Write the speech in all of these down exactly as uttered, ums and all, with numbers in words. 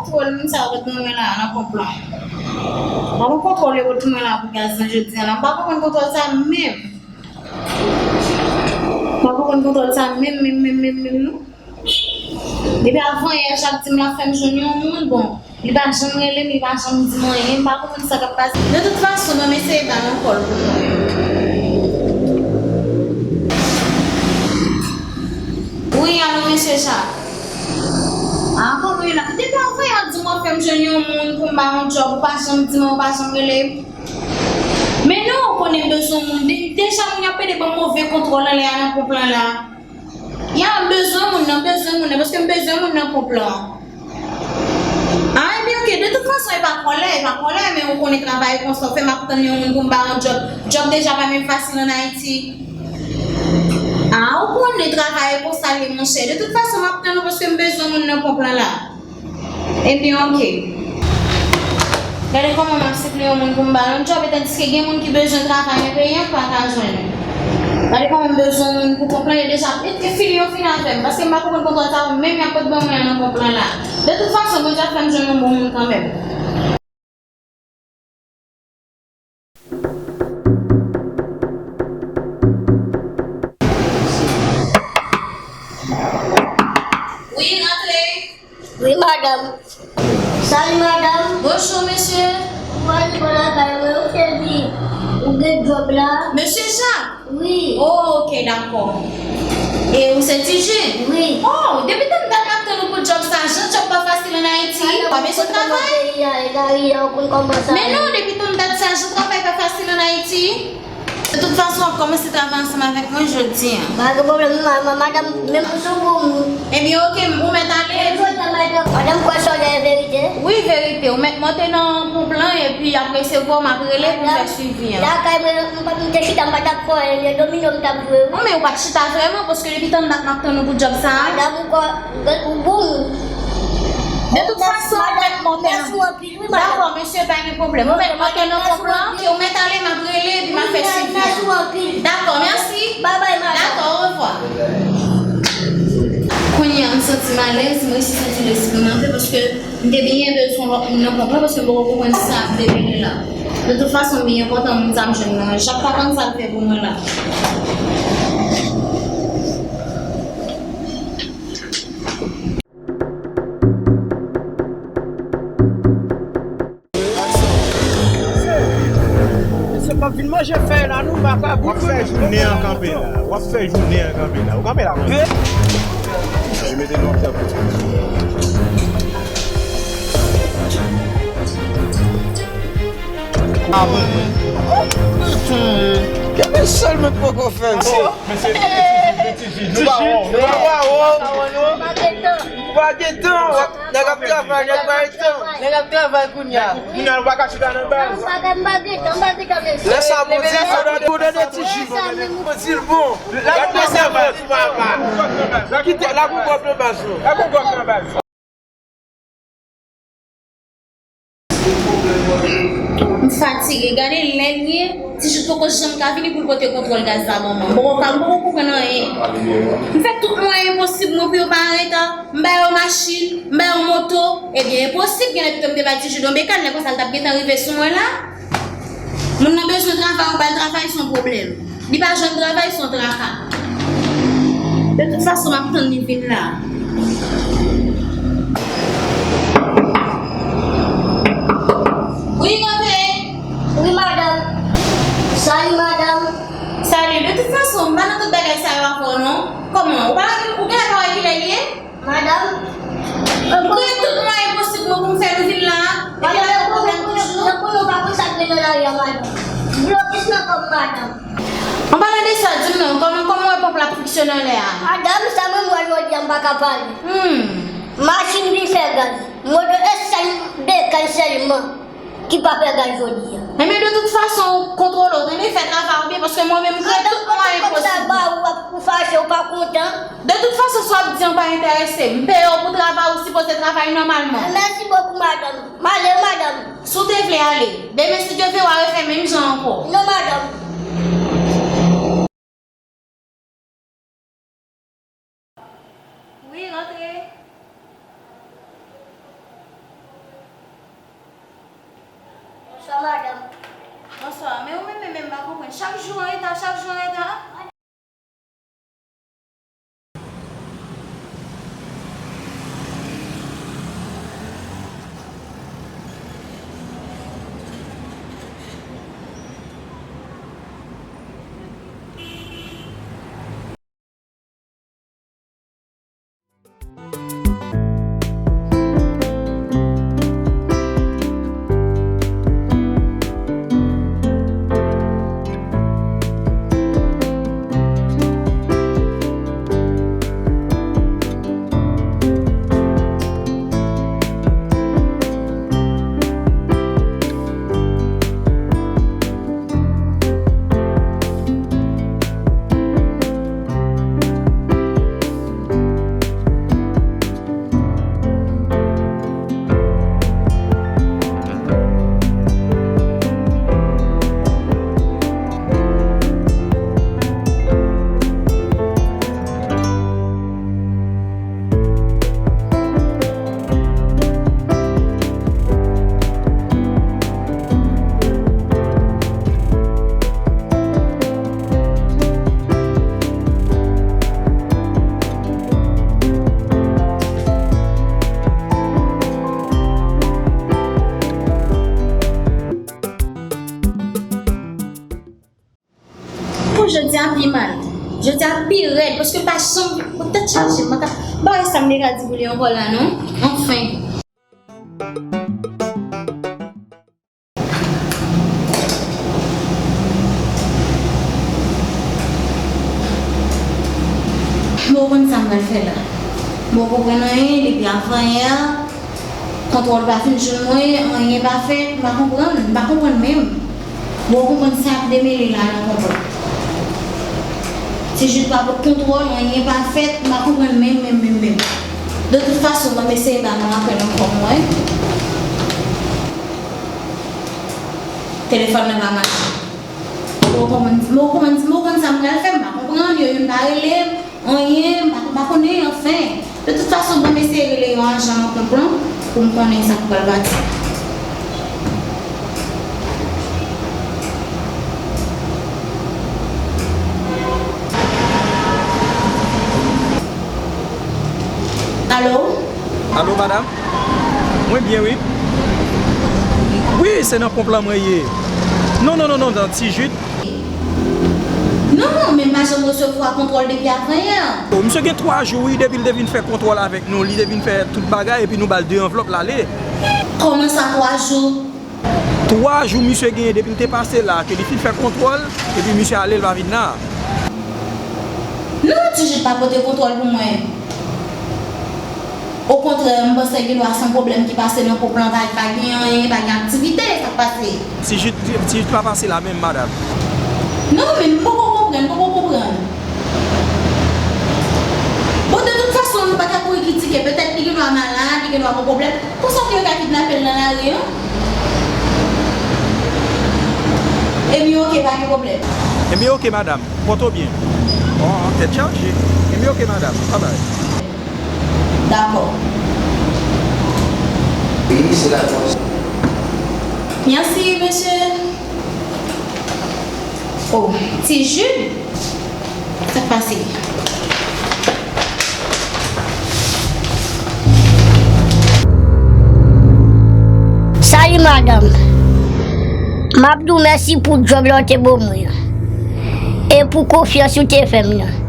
Kontwòl moun sa yo ret mwen la nan konplan. Mwen konn kontwòl yo ret mwen la pou gaz lan jodi a la. M pa konprann kontwòl sa menm. M pa konprann kontwòl sa menm, menm, menm, menm, menm, non. Depi avan yè, chak di m l ap fè m jwenn yon moun, bon, li pa janm rele m, li pa janm di m anyen, m pa konprann sa k ap pase. De tout fason, ban m eseye ba l yon kòl pou mwen. Wi, alo, mesye Jacques. Ah, kòman w ye la? Depi avan yè, w ap di m w ap fè m jwenn yon moun pou m ba yon djòb, ou pa janm di m, ou pa janm rele m. Men non, ou konnen m bezwen moun. De-, deja moun y ap pede ban m move kontwòl anlè a nan konplan la. Ya, m bezwen moun nan, m bezwen moun nan, paske m bezwen moun nan konplan. Ah, ebyen, oke, de tout fason, e pa kòlè, e pa kòlè, men ou konnen travay konsa, ou fè m ap tann yon moun pou m ba yon djòb. Djòb deja pa menm fasil ann Ayiti. Ah, ou konnen travay konsa l ye, monchè. De tout fason, m ap tann ou paske m bezwen moun nan konplan la. Ebyen, oke. Gade kòman m ap sipliye yon moun pou m ba l yon djòb, etandiske gen moun ki bezwen travay nan peyi a, ki pa ka jwenn. Gade kòman m bezwen yon moun pou konplan, yo deja fini, yo fin avè m, paske m pa konprann kontwòl sa yo, menm y ap pot ban mwen nan konplan la. De tout fason, Bondye ap fè m jwenn yon bon moun kanmenm. Wi, rantre. Wi, madanm. Salut, madanm. Bonjou, mesye. Ou pral bò lakay mwen, ou te di ou gen djòb la. Mesye Jacques? Wi. Oh, oke, dakò. E ou se Ti Jid? Wi. Oh, depi tann dat m ap tann ou pou djòb sa, jan djòb pa fasil ann Ayiti. Ou pa bezwen travay? Peyi a, e gari a, ou konn kòman sa ye. Men non, depi tann dat sa, jan travay pa fasil ann Ayiti. De tout fason, w ap kòmanse travay ansanm avèk mwen jodi a. Pa gen pwoblèm, ma-, ma-, madanm, menm sou pou mwen. Ebyen, oke, ou mèt ale. Madanm, kwè sa w di a verite? Wi, verite. Ou mèt monte nan ponp lan, epi apre se vwa m ap rele pou m fè swivi an. Lakay mwen, m pa t, m te chita, m pa t ap fè anyen, domino m t ap jwe, wi. Non, men ou pa t chita vrèman, paske depi tann dat m ap tann ou pou djòb sa a. Madanm, ou kwè, ou bon. De tout fason, ou mèt monte nan. Dakò, mesye, pa gen pwoblèm. Ou mèt monte nan ponp lan, ou mèt ale, m ap rele, epi m ap fè swivi an. Dakò, mèsi. Dakò, orevwa. Kounye a, m santi m alèz, m resi santi lespri m anpè, paske m te byen bezwen lòt moun nan konprann, paske m poko konprann sa k te vini la. De tout fason, m byen kontan moun sa m jwenn nan. Jak pa konn sa l fè pou mwen la. Mesye, pa vin manje fèy la, nou, makabou. W ap fè jounen an kanpe la. W ap fè jounen an kanpe la. Ou kanpe la, mwen. Li mete nou ap fè. Kenbe sèl mwen poko fè l. Mesye, mesye, mesye, mesye, nou pa wè w. Nou pa wè w. Nou pa gen tan. Nèg ap travay, nèg pa gen tan. Nèg ap travay kounye a. Kounye a, nou pa ka chita nan baz. Lè sa bon, di sa, bon, bon, bon, bon. Kite la pou gòp nan baz. Kite la pou gòp nan baz. M fatige. Gade lè l ye, Ti Jid poko janm ka vini pou l pote kontwòl gaz la ban mwen. M poko ka, m poko konprann anyen. M fè tout mwayen posib mwen pou yo pa an reta. M ba yo machin, m ba yo moto. Ebyen, enposib, genlè pito m te bay Ti Jid yon bekàn, lè konsa l t ap gentan rive sou mwen la. Moun nan bezwen travay, ou ba l travay, se yon pwoblèm. Li pa jwenn travay, se yon traka. De tout fason, m ap tann li vin la. Wi, monte. Wi, madanm. Salut, madanm. Salut. De tout fason, m pa nan tout bagay sa yo avè w, non. Kòman? Ou pa, ou genlè pa wè kilè li ye? Madanm, m kreye tout mwayen posib mwen pou m fè nou vin la a. Epi la, gen pwoblèm toujou. Nan konnen w pa konn sa k gen nan lari a, madanm. Blokis nan kò m, madanm. An palan de sa, di m non, kòman, kòman w wè ponp la ap fonksyone anlè a? Madanm, sa mwen m wè jodi a, m pa ka pale. Hmm. Machin vin fè gaz. Moto e sèl bekàn sèlman ki pa fè gaz jodi a. Ebyen, de tout fason, ou kontwole w, tande, fè travay ou byen, paske mwen menm, m kreye tout mwayen posib. Madanm, kòm sa ba ou, w ap, ou fache, ou pa kontan. De tout fason, sa w ap di an pa enterese m. M peye w pou travay, ou sipoze travay nòmalman. Mèsi bokou, madanm. M ale, madanm. Si w te vle ale. Demen, si Dye vle, w a refè menm jan ankò. Non, madanm. Wi, rantre. Bonswa, madanm. Bonswa. Men ou menm, men, men, m pa konprann. Chak jou anreta, chak jou anreta. Bon, jodi a pi mal. Jodi a pi rèd, paske l pa janm, bon, tèt chaje, m pa ka, m pa wè sa m te ka di pou li ankò la, non. Anfen. M poko konn sa m pral fè la. M poko konprann anyen depi avanyè a. Kontwòl pa fin jwenn mwen, anyen pa fèt, m pa konprann, m pa konprann menm. M poko konprann sa k demele la nan kontwòl. Ti Jid pa pot kontwòl, anyen pa fèt, m pa konprann menm, menm, menm, menm. De tout fason, ban m eseye ba nou apèl ankò m wè. Telefòn nan pa mache. Mwen konprann, mwen konprann, mwen konn sa m pral fè, m pa konprann, yo youn pa rele m, anyen, m pa, m pa konnen, anfen. De tout fason, ban m eseye rele yon ajan nan kont lan pou m konnen sa k pral pati. Alo? Alo, madam? Mwen byen, wi. Wi, se nan ponp lan mwen ye. Non, non, non, non, non, Ti Jid. Non, men m pa janm resevwa kontwòl depi avanyè. O, misye gen twa jou, wi, depi l te vin fè kontwòl avèk nou. Li te vin fè tout bagay, epi nou ba l de anvlòp, l ale. Kòman sa, twa jou? Twa jou misye genyen depi l te pase la, ke li fin fè kontwòl, epi misye ale, l pa vin la. Non, Ti Jid pa pote kontwòl pou mwen. Okontrè, m panse gen dwa se yon pwoblèm ki pase nan ponp lan, pa, pa gen anyen, pa gen aktivite, sa k pase. Ti Jid, Ti Jid pa pase la menm, madam. Non, men m poko konprann, m poko konprann. Bon, de tout fason, nou pa ka kouri kritike. Petèt li gen dwa malad, li gen dwa gen pwoblèm. Konsa ke yo ka kidnape l nan lari an? Ebyen, oke, pa gen pwoblèm. Ebyen, oke, madam. Pòte w byen. Bon, tèt chaje. Ebyen, oke, madam. Babay. Dakò. Mèsi, mesye. Oh, Ti Jid? Sa k pase? Salut, madame. M ap di w mèsi pou djòb la w te ban mwen an. E pou konfyans ou te fè m nan.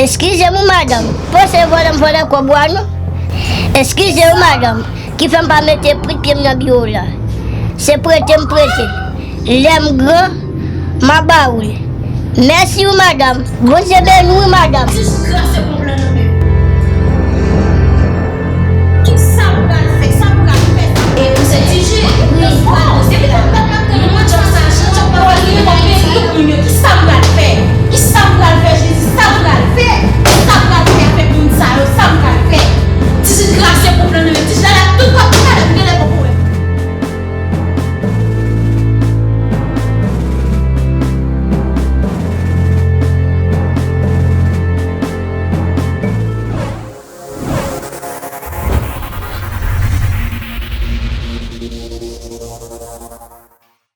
Eskize m wi, madam. Panse vòlè m vòlè kòb ou a non. Eskize wi, madam. Ki fè m pa mete prit pye m nan biwo w la. Se prete m prete. Lè m gran, m a ba ou l. Mèsi wi, madam. Bondye beni w wi, madam.